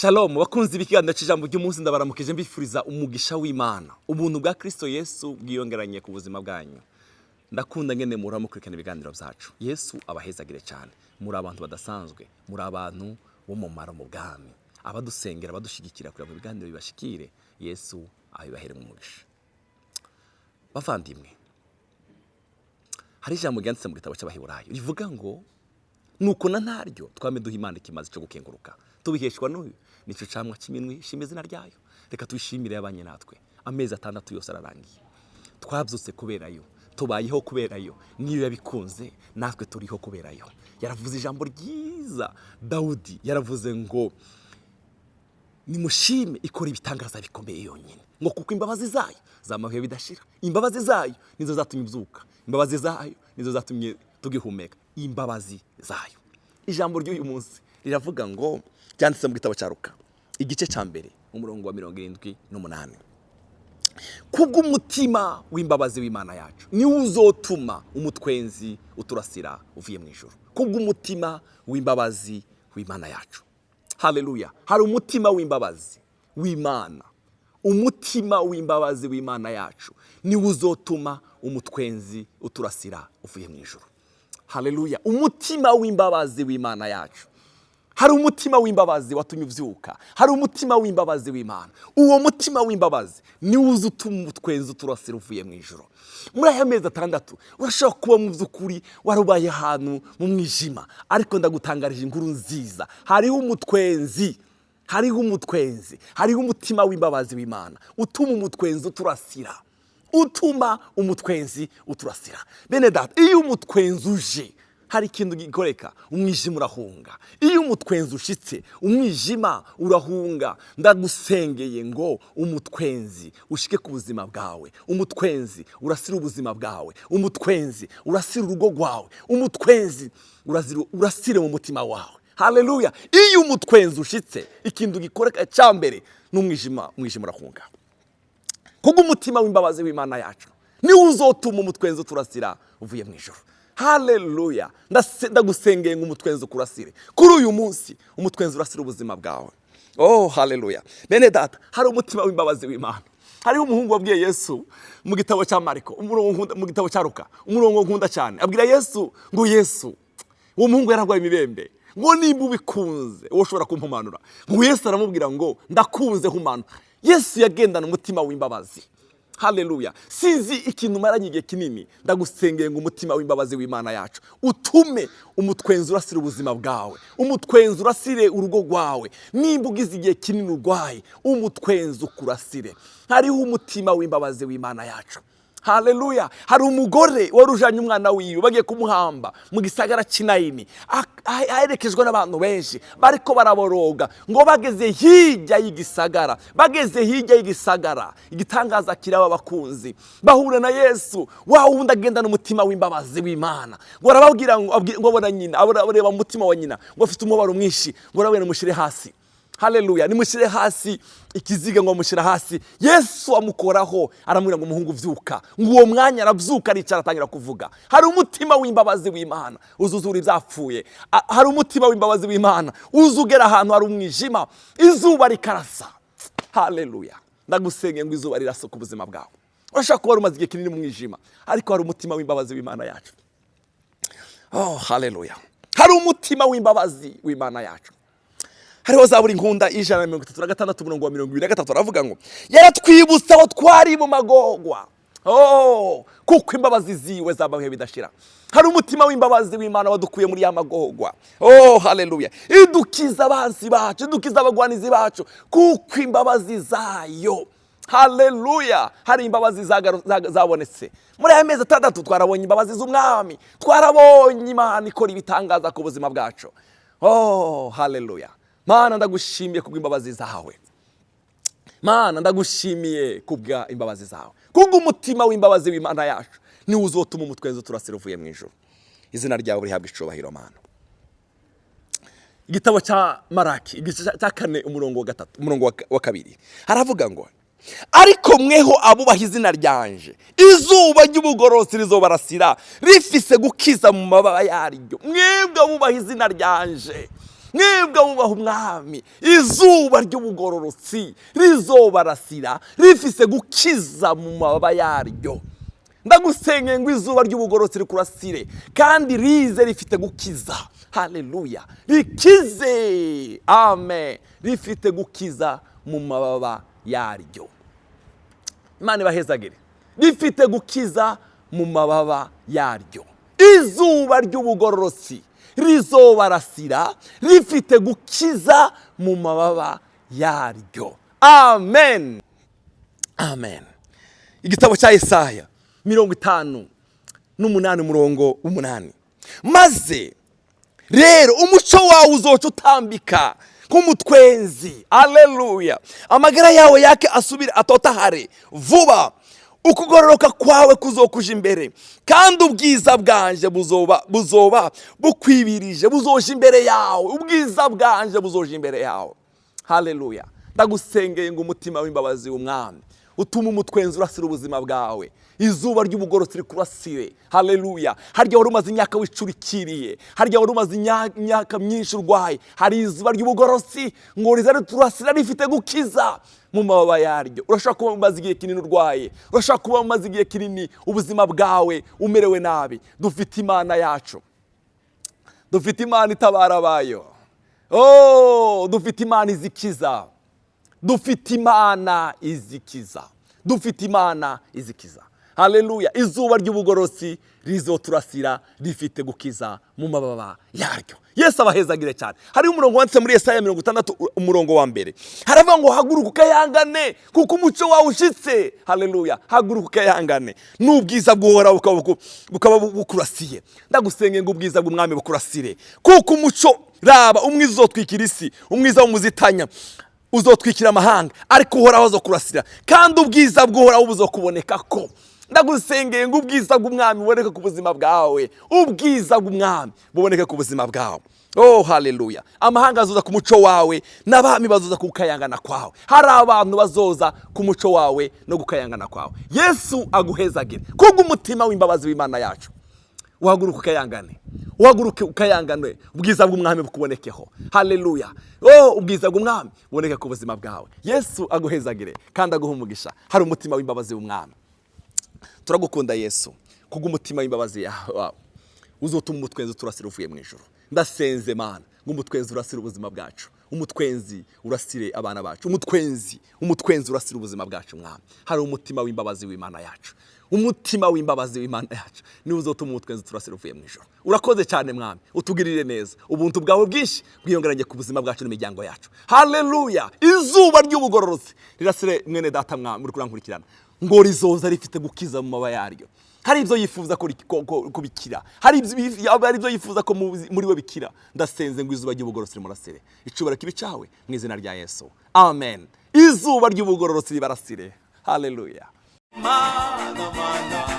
Shalom bakunzi b'ikiganiro cy'ijambo ry'umunsi, ndabaramukije mbifuriza umugisha w'Imana. Ubuntu bwa Kristo Yesu bwiyongeranye ku buzima bwanyu. Ndakunda ngene muhora mukurikirana ibiganiro byacu. Yesu abahezagire cyane. Muri abantu badasanzwe, muri abantu b'umumaro mu bwami. Abadusengera, abadushyigikira kugira ngo ibiganiro bibashikire, Yesu abibahere umugisha. Bavandimwe, hari ijambo ryanditse mu gitabo cy'Abaheburayo rivuga ngo nuko na ntaryo twame duha Imana ikimazi cyo gukenguruka, tubiheshwa n'uyu nicyo camwa cy'iminwi ishima izina ryayo. Reka tuyishimire yabanye natwe amezi 6 yose ararangiye. Twabyutse kuberayo, tubayeho kuberayo, niyo yabikunze natwe turiho kuberayo. Yaravuze ijambo ryiza, Dawudi yaravuze ngo nimushime ikora ibitangaza bikomeye yonyine, ngo kuko imbabazi zayo zamahuye bidashira. Imbabazi zayo nizo zatumye ubyuka, imbabazi zayo nizo zatumye tugihumeka, imbabazi zayo. Ijambo ry'uyu munsi riravuga ngo, ryanditse mu gitabo cya Luka igice cya 1 umurongo wa 78: kubw'umutima w'imbabazi w'Imana yacu niwo uzotuma umutwenzi uturasira uvuye mu ijuru. Kubw'umutima w'imbabazi w'Imana yacu. Haleluya! Hari umutima w'imbabazi w'Imana. Umutima w'imbabazi w'Imana yacu niwo uzotuma umutwenzi uturasira uvuye mu ijuru. Haleluya! Umutima w'imbabazi w'Imana yacu. Hari umutima w'imbabazi watumye ubyuka, hari umutima w'imbabazi w'Imana. Uwo mutima w'imbabazi niwo uza utuma umutwenzi uturasira uvuye mu ijuru. Muri aya mezi 6 urashobora kuba mu by'ukuri warubaye ahantu mu mwijima, ariko ndagutangarije inkuru nziza: hariho umutwenzi, hariho umutwenzi, hariho umutima w'imbabazi w'Imana utuma umutwenzi uturasira, utuma umutwenzi uturasira. Bene data, iyo umutwenzi uje hari ikintu gikoreka, umwijima urahunga. Iyo umutwenzi ushitse umwijima urahunga. Ndagusengeye ngo umutwenzi ushike ku buzima bwawe, umutwenzi urasira ubuzima bwawe, umutwenzi urasira urugo rwawe, umutwenzi urasire mu mutima wawe. Haleluya! Iyo umutwenzi ushitse ikintu gikoreka cya mbere n'umwijima, umwijima urahunga. Kubw'umutima w'imbabazi w'Imana yacu niwo uzotuma umutwenzi uturasira uvuye mu ijuru. Haleluya! Ndagusengeye ngo umutwenzi ukurasire kuri uyu munsi, umutwenzi urasira ubuzima bwawe. Oh haleluya! Bene data, hari umutima w'imbabazi w'Imana. Hariho umuhungu wabwiye Yesu mu gitabo cya Mariko umurongo nkunda, mu gitabo cya Luka umurongo nkunda cyane, abwira Yesu ngo Yesu, uwo muhungu yararwaye imibembe, ngo nimba ubikunze wowe ushobora kumpumanura. Ngo Yesu aramubwira ngo ndakunze, humana. Yesu yagendana umutima w'imbabazi. Haleluya! Sinzi ikintu umaranye igihe kinini, ndagusengeye ngo umutima w'imbabazi w'Imana yacu utume umutwenzi urasira ubuzima bwawe, umutwenzi urasire urugo rwawe. Nimba ugize igihe kinini urwaye, umutwenzi ukurasire. Hariho umutima w'imbabazi w'Imana yacu. Haleluya! Hari umugore wari ujanye umwana wiwe bagiye kumuhamba mu gisagara cy'Inayini, aherekejwe n'abantu benshi bariko baraboroga. Ngo bageze hirya y'igisagara, bageze hirya y'igisagara, igitangaza kiraba, abakunzi bahura na Yesu wa wundi agendana umutima w'imbabazi w'Imana. Ngo arababwira ngo ngo abona nyina, areba mu mutima wa nyina ngo afite umubabaro mwinshi, ngo arababwira mushyire hasi. Haleluya! Nimushyire hasi ikiziga. Ngo amushyira hasi, Yesu amukoraho, aramubwira ngo umuhungu vyuka. Ngo uwo mwanya arabyuka, aricara, atangira kuvuga. Hari umutima w'imbabazi w'Imana uzuzura ibyapfuye. Hari umutima w'imbabazi w'Imana uzugera ahantu hari umwijima izuba rikarasa. Haleluya! Ndagusengeye ngo izuba rirasa ku buzima bwawe. Urashobora kuba wari umaze igihe kinini mu mwijima, ariko hari umutima w'imbabazi w'Imana yacu. Oh haleluya! Hari umutima w'imbabazi w'Imana yacu. Hariho Zaburi nkunda, 136 umurongo wa 23, aravuga ngo yaratwibutsa aho twari mu magorwa, oh, kuko imbabazi ziwe zabaye bidashira. Hari umutima w'imbabazi w'Imana wadukuye muri ya magorwa. Oh haleluya! Idukiza abansi bacu, idukiza abagwanizi bacu, kuko imbabazi zayo. Haleluya! Hari imbabazi zabonetse muri aya mezi 6. Twarabonye imbabazi z'umwami, twarabonye Imana ikora ibitangaza ku buzima bwacu. Oh haleluya! Mana, ndagushimiye kubw'imbabazi zawe. Mana, ndagushimiye kubwa imbabazi zawe. Kubw'umutima w'imbabazi w'Imana yacu niwo uzotuma umutwenzi uturasira uvuye mu ijuru. Izina ryawe rihabwa icubahiro, Mana. Igitabo cya Maraki igice cya 4 umurongo wa 3, umurongo wa 2, haravuga ngo ariko mweho abubaha izina ryanje, izuba ry'ubugororotsi rizobarasira rifise gukiza mu mababa yaryo. Mwebwe abubaha izina ryanje. Mwebwe abubaha umwami, izuba ry'ubugororotsi rizobarasira rifise gukiza mu mababa yaryo. Ndagusengeye ngo izuba ry'ubugororotsi rikurasire kandi rize rifite gukiza. Haleluya, rikize, amen, rifite gukiza mu mababa yaryo. Imana ibahezagire. Rifite gukiza mu mababa yaryo. Izuba ry'ubugororotsi rizobarasira rifite gukiza mu mababa yaryo. Amen, amen. Igitabo cya Yesaya 58 umurongo w'8. Maze rero umuco wawe uzoca utambika nk'umutwenzi. Aleluya. Amagara yawe yake asubire atotahare vuba, ukugororoka kwawe kuzokuja imbere, kandi ubwiza bwanje buzoba bukwibirije, buzoja imbere yawe. Ubwiza bwanje buzoja imbere yawe. Haleluya. Ndagusengeye ngo umutima w'imbabazi w'umwami utuma umutwenzi urasira ubuzima bwawe, izuba ry'ubugororotsi rikurasire. Haleluya. Harya wari umaze imyaka wicurikiriye, harya wari umaze imyaka myinshi urwaye, hari izuba ry'ubugororotsi ngo riza riturasira rifite gukiza mu mababa yaryo. Urashobora kuba umaze igihe kinini urwaye, urashobora kuba umaze igihe kinini ubuzima bwawe umerewe nabi. Dufite Imana yacu, dufite Imana itabara abayo. Oh, dufite Imana izikiza, dufite Imana izikiza, dufite Imana izikiza. Haleluya. Izuba ry'ubugororotsi rizoturasira rifite gukiza mu mababa yaryo. Yesu abahezagire cyane. Hari umurongo wanditse muri Yesaya 60 umurongo wa 1, haravuga ngo haguruka ukayangane kuko umuco wawe ushitse. Haleluya. Haguruka ukayangane n'ubwiza bw'Uhoraho bukaba bukurasiye. Ndagusengeye ngo ubwiza bw'umwami bukurasire, kuko umuco, raba umwiza uzotwikira isi, umwiza w'umuzitanya uzotwikira amahanga, ariko Uhoraho azokurasira kandi ubwiza bw'Uhoraho buzokuboneka ko. Ndagusengeye ngo ubwiza bw'umwami buboneke ku buzima bwawe, ubwiza bw'umwami buboneke ku buzima bwawe. Oh, haleluya. Amahanga azoza ku muco wawe n'abami bazoza ku gukayangana kwawe. Hari abantu bazoza ku muco wawe no gukayangana kwawe. Yesu aguhezagire kubw'umutima w'imbabazi w'Imana yacu. Uhaguruke ukayangane, uhaguruke ukayangane, ubwiza bw'umwami bukubonekeho. Haleluya. Oh, ubwiza bw'umwami buboneke ku buzima bwawe. Yesu aguhezagire kandi aguhe umugisha. Hari umutima w'imbabazi w'umwami. Turagukunda Yesu kubw'umutima w'imbabazi yawe uzotuma umutwenzi uturasira uvuye mu ijuru. Ndasenze Mana ngo umutwenzi urasire ubuzima bwacu, umutwenzi urasire abana bacu, umutwenzi urasire ubuzima bwacu mwami. Hari umutima w'imbabazi w'Imana yacu, umutima w'imbabazi w'Imana yacu niwe uzotuma umutwenzi turasira uvuye mu ijuru. Urakoze cyane mwami, utugirire neza, ubuntu bwawe bwinshi bwiyongeranye ku buzima bwacu n'imiryango yacu. Haleluya. Izuba ry'ubugororotsi rirasire mwene data mwami uri kurankurikirana, ngo rizoza rifite gukiza mu mababa yaryo. Hari ibyo yifuza ko bikira, hari ibyo yifuza ko muri we bikira. Ndasenze ngo izuba ry'ubugororotsi rimurasire, icubahiro kibe cyawe mu izina rya Yesu, amen. Izuba ry'ubugororotsi ribarasire. Haleluya. Mana, mana.